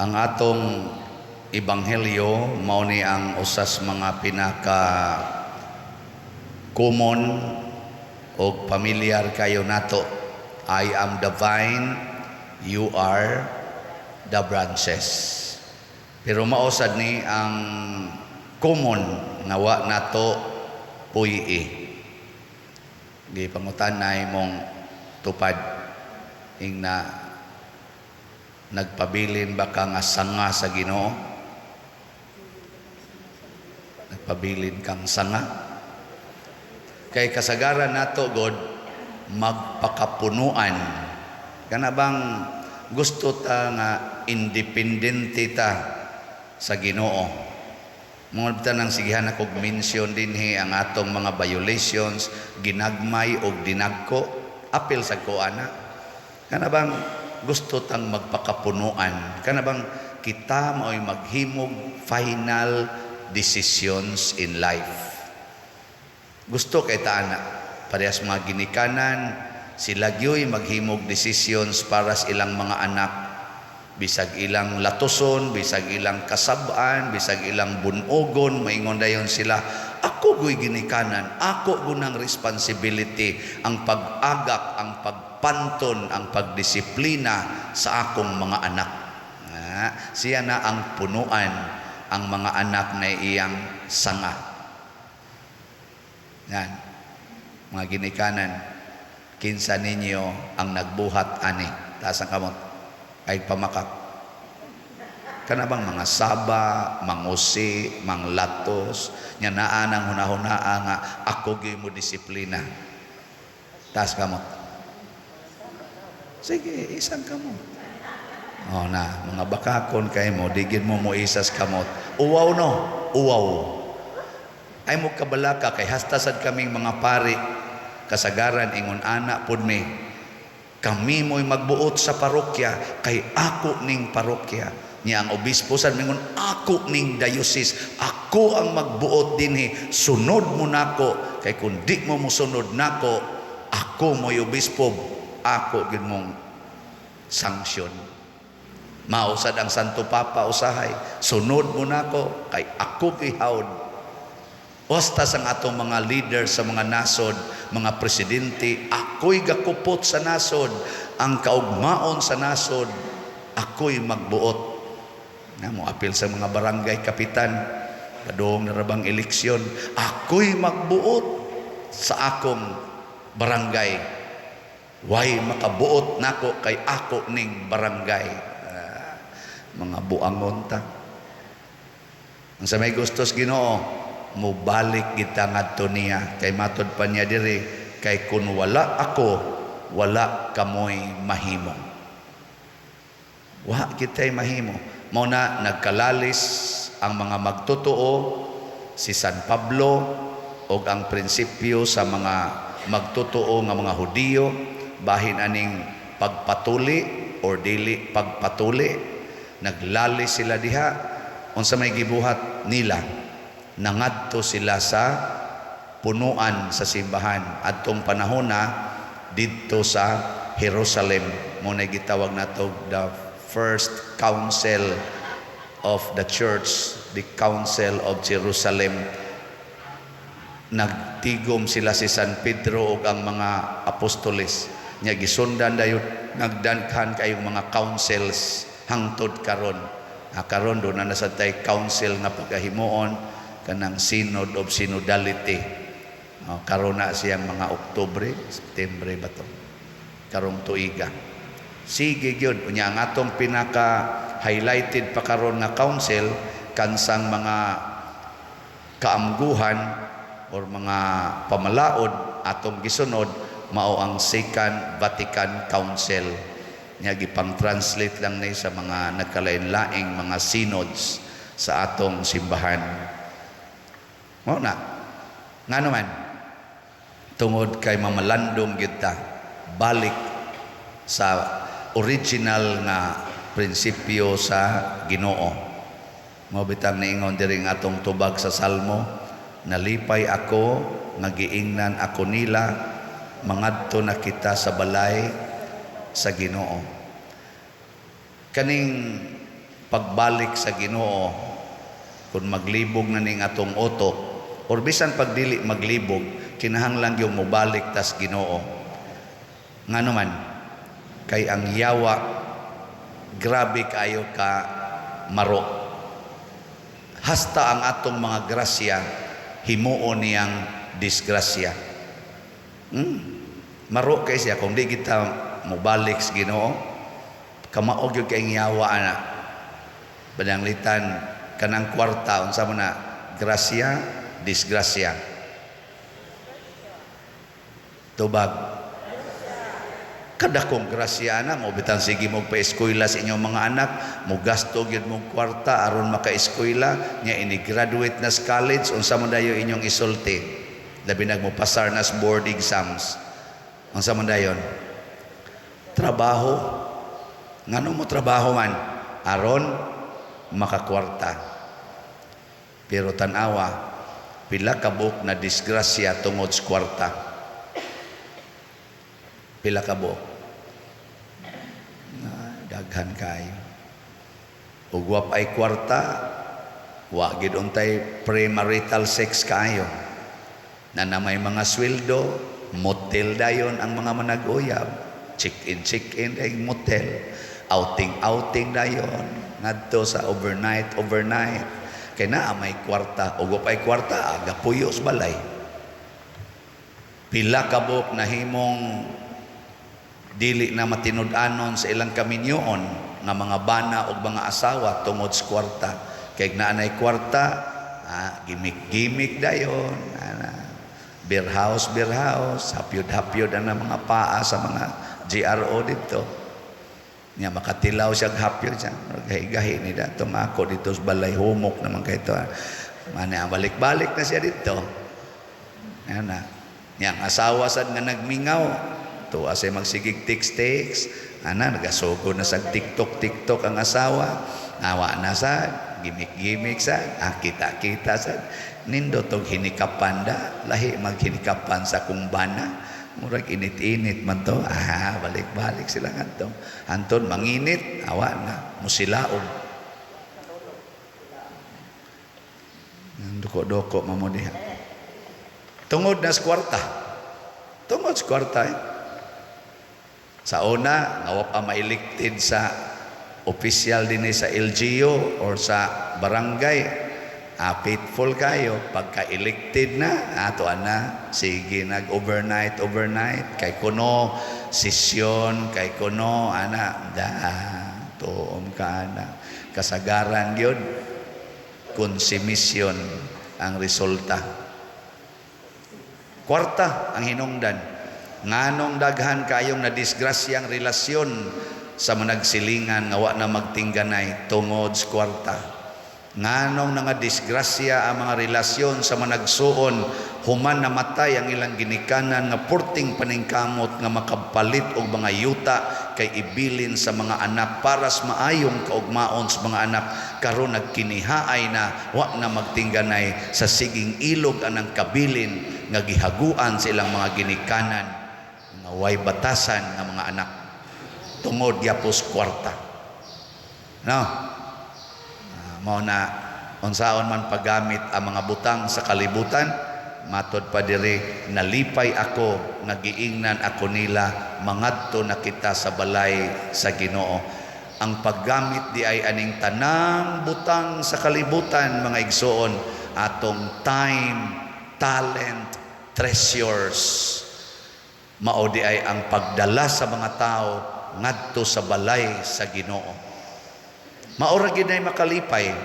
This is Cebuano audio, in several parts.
Ang atong ebanghelyo mao ni ang usas mga pinaka common o pamilyar kayo nato. "I am the vine, you are the branches." Pero mao sad ni ang common nga wa nato puy-i. Gipangutan na imong tupad ingna, nagpabilin ba ka nga sanga sa Ginoo? Nagpabilin kang sanga? Kay kasagaran nato god magpakapunuan. Kana bang gusto ta nga independente ta sa Ginoo. Mga bitaw nang sigihan ako mention dinhi ang atong mga violations, ginagmay og dinagko, apil sa ko ana. Kana bang gusto tang magpakapunuan? Kana bang kita mao'y maghimog final decisions in life? Gusto kay ta ana. Parehas mga ginikanan, sila gyoy maghimog decisions para sa ilang mga anak, bisag ilang latuson, bisag ilang kasab-an, bisag ilang bunogon, maingon dayon sila, "Ako go'y ginikanan, ako gunang responsibility ang pag-agak, ang pagpanton, ang pagdisiplina sa akong mga anak." Ah, siya na ang punuan, ang mga anak na iyang sanga. Yan. Mga ginikanan, kinsa ninyo ang nagbuhat ani? Taas ang kamot. Ay pamakak. Kana bang mga saba, mangusi, manglatos, nya naa nang hunahunaa nga ako gyud mo disiplina. Taas kamot. Sige, isang kamot. Oh na, mga bakakon kay mo, di gid mo moisas kamot. Uwaw no, uwaw. Ay mo kabalaka kay hasta sad kaming mga pari kasagaran ingon ana pud mi. Kami mo'y magbuot sa parokya kay ako ning parokya. Niya ang obispo sad mingon, "Ako ning diocese, ako ang magbuot dinhi, sunod mo nako kay kung di mo mosunod nako, ako mo'y obispo, ako gid mong sanction." Mao sad ang Santo Papa usahay, "Sunod mo nako kay ako gihawd." Basta sa atong mga leader sa mga nasod, mga presidente, "Ako'y gakupot sa nasod, ang kaugmaon sa nasod, ako'y magbuot." Na mo apil sa mga barangay kapitan, padung na rabang eleksyon, "Ako'y magbuot sa akong barangay. Way makabuot nako kay ako ning barangay." Ah, mga buangon ta. Ang sa may gustos Ginoo, mubalik kita ngadto niya kay matod pa niya diri, kay kun wala ako, wala kamoy mahimo. Wa kitay mahimo. Mao na nagkalalis ang mga magtotoo, si San Pablo og ang prinsipyo sa mga magtotoo nga mga Hudiyo bahin aning pagpatuli or dili pagpatuli. Naglalis sila diha. Unsa may gibuhat nila? Nangadto sila sa punuan sa simbahan adtong panahon na didto sa Jerusalem. Mo na gitawag nato the first council of the church, the Council of Jerusalem. Nagtigom sila, si San Pedro ug ang mga apostoles. Nya gisundan dayon, nagdaghan kayong mga councils hangtod karon. Ah, karon do na nasa tay council nga pagahimuon, kanang Synod of Synodality. Oh, karon na siyang mga Oktubre, September ba to? Karong tuiga. Sige gyud. Unya ang atong pinaka highlighted pa karon nga council kansang mga kaamguhan or mga pamalaod atong gisunod mao ang Second Vatican Council. Nya gipang-translate lang ni sa mga nagkalain-laing mga synods sa atong simbahan. Mao na. Ngano man? Tungod kay mamalandong gyud ta balik sa original nga prinsipyo sa Ginoo. Mao bitang niingon diri ang atong tubag sa Salmo, "Nalipay ako nga giingnan ako nila, mangadto na kita sa balay sa Ginoo." Kaning Pagbalik sa Ginoo, kung maglibog na ning atong utok or bisan pag dili maglibog, kinahanglan yung mobalik tas Ginoo. Ngano man? Kay ang yawa, grabe kayo ka maro. Hasta ang atong mga grasya, himuon niyang disgrasya. Maro kay siya kung di kita mobalik sa Ginoo. Kamaog gyud kay yawa ana. Pananglitan kanang kwarta, unsa man na, grasya, disgrasya? Tubag. Kadakong grasya na mo bitan sige mo pa-eskwela sa inyong mga anak, mo gasto gyud mo kwarta aron maka-eskwela nya. Ini graduate na sa college, unsa man dayo inyong isulti? Labi nag mo pasar na sa board exams, unsa man dayon? Trabaho. Ngano mo trabaho man? Aron makakwarta. Pero tan-awa pila ka buok na disgrasya tungod sa kwarta. Pila ka buok na? Daghan kayo. Ug wa ay kwarta, wa gid untay premarital sex kayo na na may mga sweldo, motel dayon ang mga manag-uyab, check in, check in ay motel, outing, outing dayon ngadto sa overnight, overnight, kay naa may kwarta. Ug wa ay kwarta, aga puyo sa balay. Pila ka buok nahimong dili na matinud-anon sa ilang kaminyoon nga mga bana o mga asawa tungod sa kwarta. Kay naanay kwarta, gimmick-gimmick dayon ana, beer house, beer house, hapyod-hapyod ang mga paa sa mga GRO dito nya. Makatilaw siya, hapyod siya, gahi-gahi ni dato ako dito sa balay, humok naman kay to mani. Balik-balik na siya dito ana. Yang asawa sad nga nagmingaw, tuwa siya magsigig text-text ana, nagasugo na sa TikTok, TikTok ang asawa. Awa na sa gimmick-gimmick sa kita-kita sa nindot og hinikapan da, lahi maghinikapan sa kumbana, murag init-init man to. Balik-balik sila ngadto. Anton manginit, awa na musilaob. Doko-doko mamo diha tungod na sa kwarta, tungod sa kwarta eh. Sa una nga wa pa ma-elected sa official dinhi sa LGU or sa barangay, faithful kayo. Pagka-elected na ato ana, sige nag overnight, overnight, kay kuno sesyon, kay kuno ana da, tuom ka ana. Kasagaran gyud, konsumisyon ang resulta. Kwarta ang hinungdan. Nganong daghan kayong nadisgrasyang relasyon sa managsilingan nga wa na magtingganay? Tungod sa kwarta. Nganong nga disgrasya ang mga relasyon sa managsuon human namatay ang ilang ginikanan nga purting paningkamot nga makapalit og mga yuta kay ibilin sa mga anak para sa maayong kaugmaon sa mga anak? Karon nagkinihaay na, wa na magtingganay sa siging ilog anang kabilin nga gihaguan sa ilang mga ginikanan nga way batasan nga mga anak tungod gyapos kwarta, no? Mao na unsaon man paggamit ang mga butang sa kalibutan, matod pa diri, nalipay ako nga giingnan ako nila, mangadto na kita sa balay sa Ginoo. Ang paggamit di ay aning tanang butang sa kalibutan, mga igsoon, atong time, talent, treasures, mao di ay ang pagdala sa mga tao ngadto sa balay sa Ginoo. Maura gid ay makalipay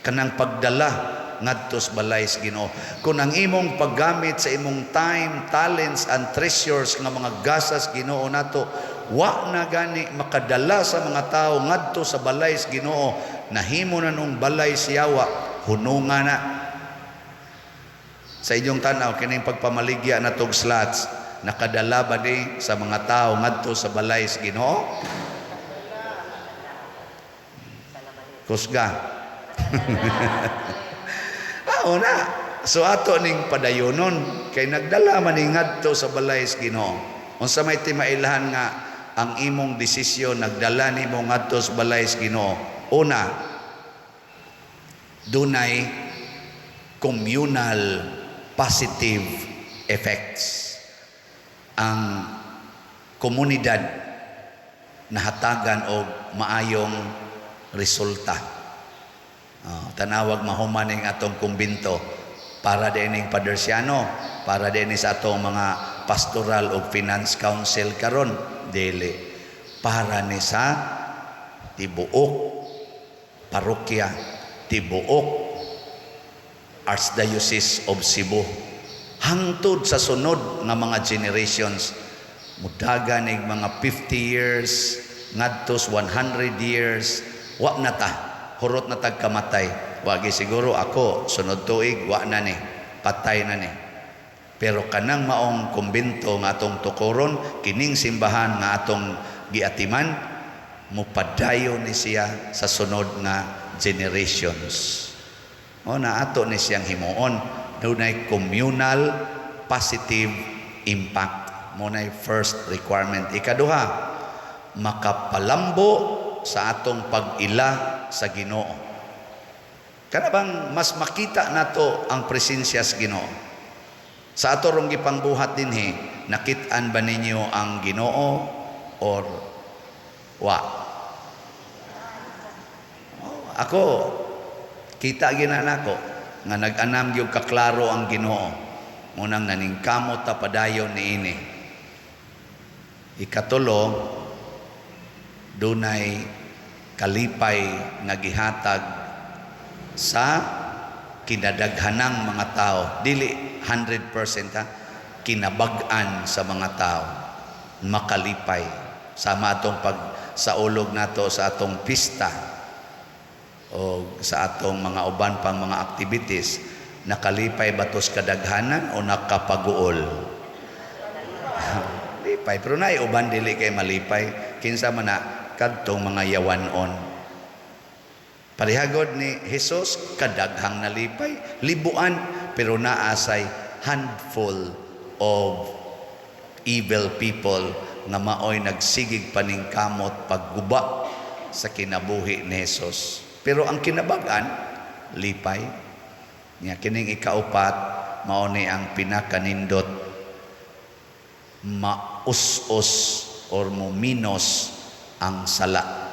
kanang pagdala ngadto sa balay sa Ginoo. Kung ang imong paggamit sa imong time, talents and treasures nga mga gasas Ginoo nato wa na gani makadala sa mga tao ngadto sa balay sa Ginoo, nahimo na nung balay siyawa, hununga na. Sa inyong tanaw, kining pagpamaligya na tog slots, nakadala ba ni sa mga tao ngadto sa balay sa Ginoo? Kusga. Na. So ato ning padayonon kay nagdala man ni ngadto sa balay sa Ginoo. Unsa may timailahan nga ang imong desisyon nagdala nimo ngadto sa balay sa Ginoo? Una, dunay communal positive effects. Ang komunidad nahatagan og maayong resulta. Oh, tanawag mahuman ning atong kumbinto, para dining Padersiano, para din sa atong mga pastoral o finance council karon? Dili, para ni sa tibuok parokya, tibuok Archdiocese of Cebu, hangtod sa sunod nga mga generations, mudagan nig mga 50 years ngadto 100 years. Wa na ta, hurot na tag kamatay. Wagi siguro ako sunod tuig, wa na ni, patay na ni. Pero kanang maong kumbento nga atong tukoron, kining simbahan nga atong giatiman, mupadayon ni siya sa sunod nga generations. O na ato ni siyang himuon, dunay communal positive impact. Mao nay first requirement. Ikaduha, makapalambo sa atong pag-ila sa Ginoo. Kana bang mas makita nato ang presensya sa Ginoo? Sa ato rong gipangbuhat dinhi, nakit-an ba ninyo ang Ginoo or wa? Oh, ako kita gina nako nga nag-anam gyud kaklaro ang Ginoo. Munang naningkamot ta padayon niini. Ikatulo, dunay kalipay nga gihatag sa kinadaghanang mga tao. Dili 100% ha, kinabag-an sa mga tao makalipay sama atong pag saulog nato sa atong pista o sa atong mga uban pang mga activities. Nakalipay ba to's kadaghanan o nakapaguol? Lipay, pero naay uban dili kay malipay. Kinsa man na? Kadtong mga yawanon. Parehagod ni Jesus, kadaghang nalipay, libuan, pero naasay handful of evil people nga maoy nagsigig paningkamot pagguba sa kinabuhi ni Jesus. Pero ang kinabag-an, lipay. Nya kining ikaupat, mao ni ang pinakanindot: maus-us or muminos ang sala.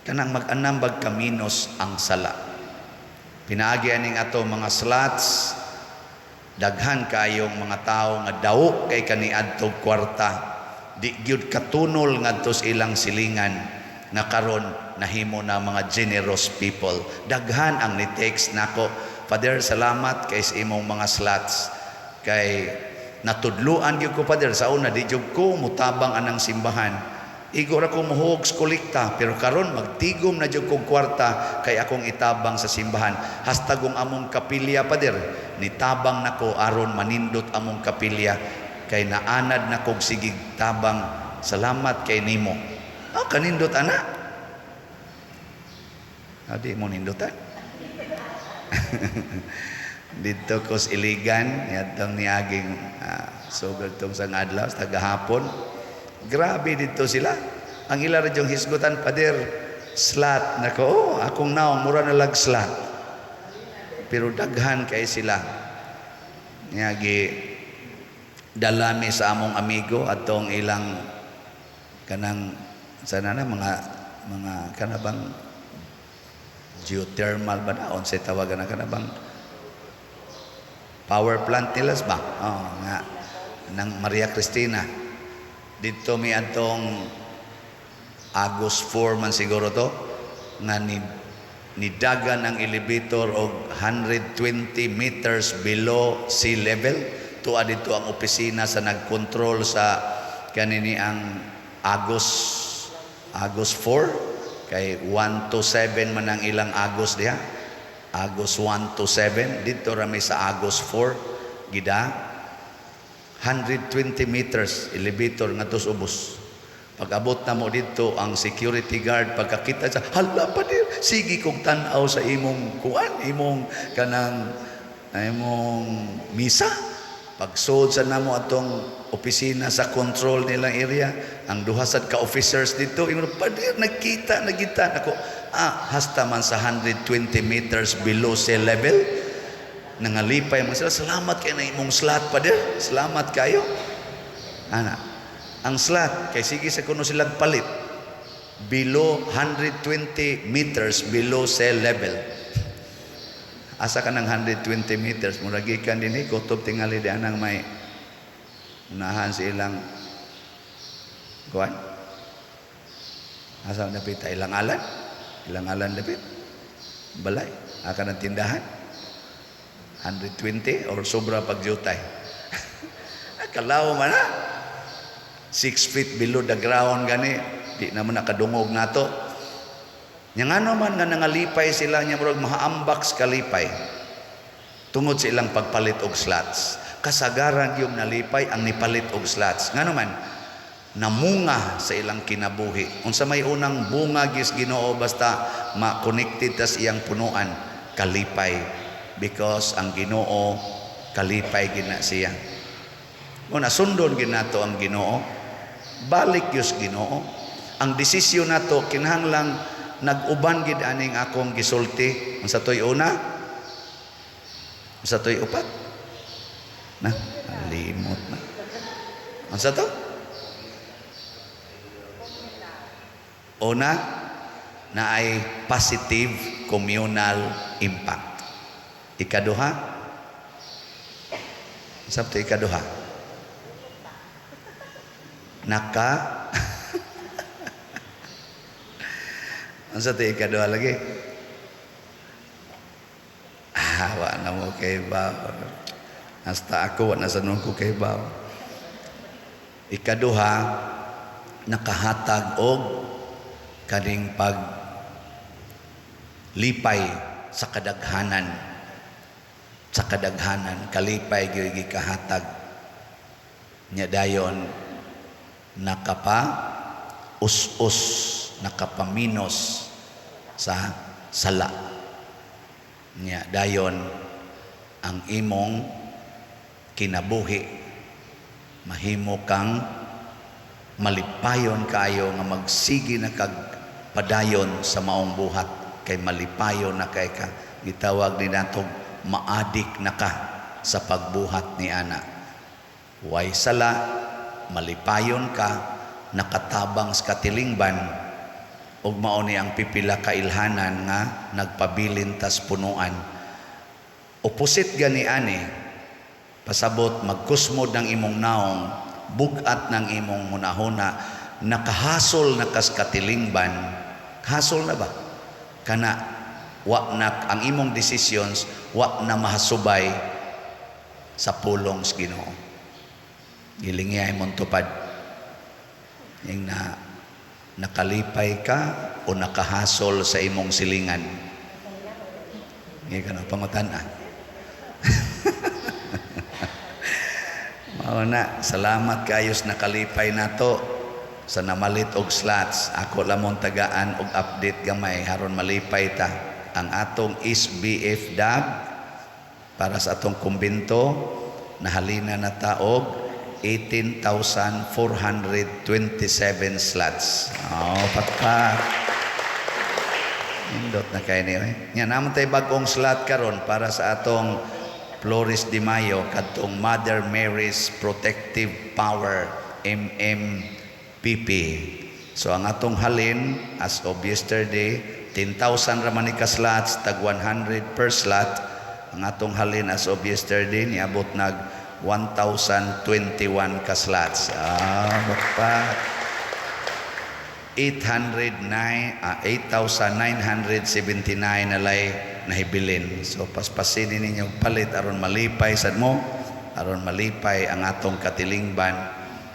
Kanang mag-anam bag kaminos ang sala. Pinaagi aning ato mga slots, daghan kayong mga tao nga daw kay kaniadtog kwarta. Di gyud katunol ngadto sa ilang silingan nga karon nahimo na mga generous people. Daghan ang ni-text nako, "Father, salamat kay sa imong mga slots. Kay natudluan gyud ko, Father. Sa una, di gyud ko mutabang anang simbahan. Igo ra ko muhuog sa kolekta, pero karon magtigom na jud kog kwarta kay akong itabang sa simbahan. Hasta kung among kapilya, Pader, nitabang nako aron manindot among kapilya kay naanad na kog sigig tabang. Salamat kay nimo." Ah, kanindot ana. Adi mo nindutan. Dito ko sa Iligan, yatong niaging sugod tong sa adlaw sa tagahapon. Grabe dito sila. Ang ila ra yung hisgutan, "Pader, slot." Nako, oh, akong naong mura na lag slot. Pero daghan kay sila. Niagi dalami sa among amigo atong ilang kanang sana na mga kanabang geothermal ba na, unsay tawagan na, kanabang power plant nila ba? Oh, nga ng Maria Cristina. Dito mi atong August 4 man siguro to nga ni nidagan ang elevator og 120 meters below sea level. Tuwa dito ang opisina sa nagkontrol sa kanini ang August 4, kay 1 to 7 man ang ilang August diha, August 1 to 7. Dito rami sa August 4, gida 120 meters elevator ngadto sa ubos. Pag abot na mo dito, ang security guard pagkakita sa, "Hala pa dir, sige kog tan-aw sa imong kuan, imong kanang imong misa." Pagsud sa namo atong opisina sa control nilang area, ang duha sad ka officers dito ingon, "Pader, nagkita nagita nako." Ah, hasta man sa 120 meters below sea level. Nangalipay man sila. "Salamat kay na imong slot, Pader. Salamat kayo." Ana. Ang slot, kay sige sa kuno silang palit. Below 120 meters below sea level. Asa ka ng 120 meters? Murag gikan dinhi, kutob tingali di anang may unahan sa ilang kuan. Asa dapit ilang alan? Ilang alan dapit? Balay. Aka ng tindahan? 120 or sobra pag jutay. Kalaw man na. 6 feet below the ground gani. Di naman nakadungog nato. Nya ngano man nga nangalipay sila nya murag mahaambak sa kalipay tungod sa ilang pagpalit og slots? Kasagaran yung nalipay ang nipalit og slots. Ngano man namunga sa ilang kinabuhi. Unsa may unang bunga gis Ginoo basta ma-connected tas iyang punuan? Kalipay, because ang Ginoo kalipay gina siya. Una sundon ginato ang Ginoo, balik yus Ginoo. Ang desisyon nato kinahanglang nag-uban gid aning akong gisulti. Unsa toy una? Unsa toy upat? Na, limot na. Unsa to? Una, na ay positive communal impact. Ikaduha, unsa to ikaduha? Naka Unsa to ikaduha lagi? Ah, wa na mo kay ba. Hasta ako wa na sa ko kay ba. Ikaduha, nakahatag og kaning pag lipay sa kadaghanan, sa kadaghanan. Kalipay gyud gikahatag nya, dayon nakapa us-us, nakapaminos sa sala nya, dayon ang imong kinabuhi mahimo kang malipayon kaayo nga magsige na kag padayon sa maong buhat kay malipayon na kay ka. Gitawag ni natong maadik na ka sa pagbuhat ni ana. Way sala, malipayon ka, nakatabang sa katilingban, ug mao ni ang pipila ka ilhanan nga nagpabilin tas punuan. Opposite gani ani, pasabot magkusmod ng imong naong, bugat ng imong hunahuna, nakahasol na kas katilingban, hasol na ba kana, wa na ang imong decisions, wa na mahasubay sa pulong sa Ginoo. Gilingiyay mong tupad yung na nakalipay ka o nakahasol sa imong silingan. Hindi ka na pangutan ah. Mao na, salamat kayos nakalipay nato sa namalit og slots. Ako lamon tagaan og update gamay haron malipay ta. Ang atong SBF DAG para sa atong kumbento nahalina na ta og 18,427 slots. Oh, pakpak. Indot na kay ni. Eh. Nya naman tay bag-ong slot karon para sa atong Flores de Mayo kadtong Mother Mary's Protective Power, MMPP. So ang atong halin as of yesterday, 10,000 ra man ni ka slots, tag 100 per slot. Ang atong halin as of yesterday niabot nag 1,021 ka slots. Ah, bakpak. 809 8,979 na lay nahibilin. So paspasinin ninyo palit aron malipay sad mo, aron malipay ang atong katilingban,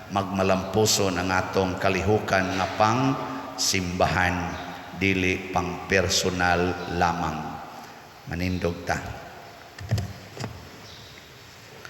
magmalampuson ang atong kalihukan nga pang simbahan, dili pang personal lamang. Manindog ta.